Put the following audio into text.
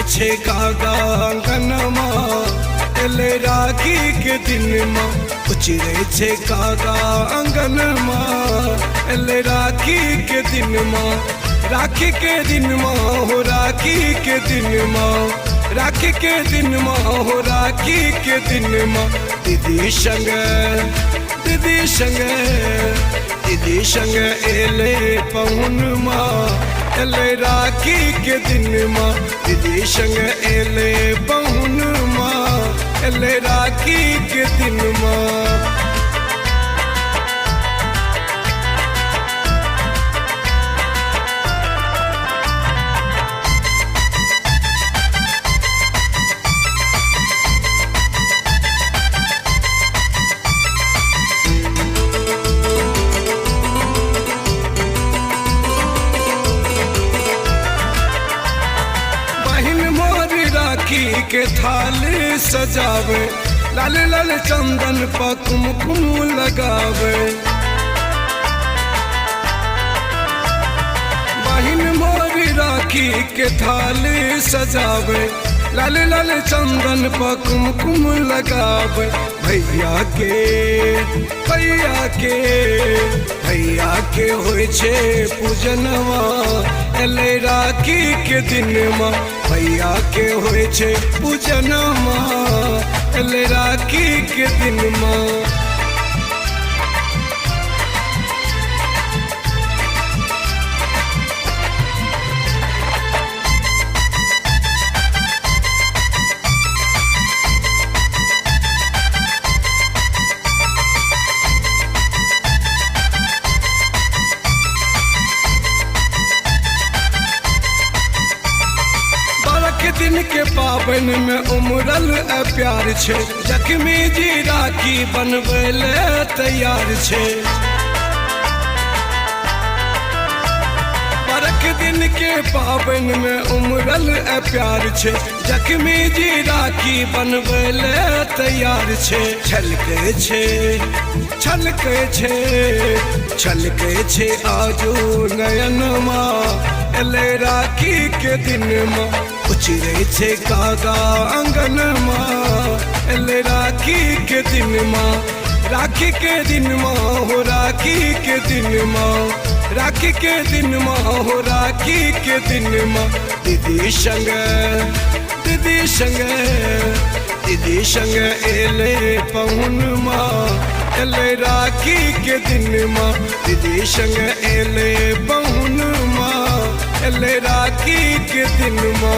उचरे छे कागा आंगनमा, एले राखी के दिनमा। उचरे छे कागा आंगनमा, एले राखी के दिनमा। राखी के दिनमा हो राखी के दिनमा, राखी के दिनमा हो राखी के दिनमा। दीदी संग, दीदी संग, दीदी संग एले पहुनमा, एले राखी के दिनमा। दीदी संग एले पहुनमा, एले राखी के दिनमा। राखी के थाल सजावे, लाल लाल चंदन पर कुमकुम लगावे। बहिन मोर राखी के थाल सजावे, लाल लाल चंदन पर कुमकुम लगावे। भैया के, भैया के, भैया के होय छे पूजनवा, एले राखी के दिनमा। भैया के होय छे पूजनवा, एले राखी के दिनमा। दिन के पावन में उमरल प्यार छे, जखमी जी राखी बनबै ले तैयार छे। बरख दिन के पावन में उमरल प्यार छे, जखमी जी राखी बनबै ले तैयार छे। छलकै छे, छलकै छे, छलकै छे आजू नयनमा, एले राखी के दिनमा। उचरे छे कागा आंगनमा, एले राखी के दिनमा। राखी के दिनमा हो राखी के दिनमा, राखी के दिनमा हो राखी के दिनमा। दीदी संग, दीदी संग, दीदी संग एले पहुनमा, एले राखी के दिनमा। दीदी संग एले पहुनमा, एले राखी के दिनमा।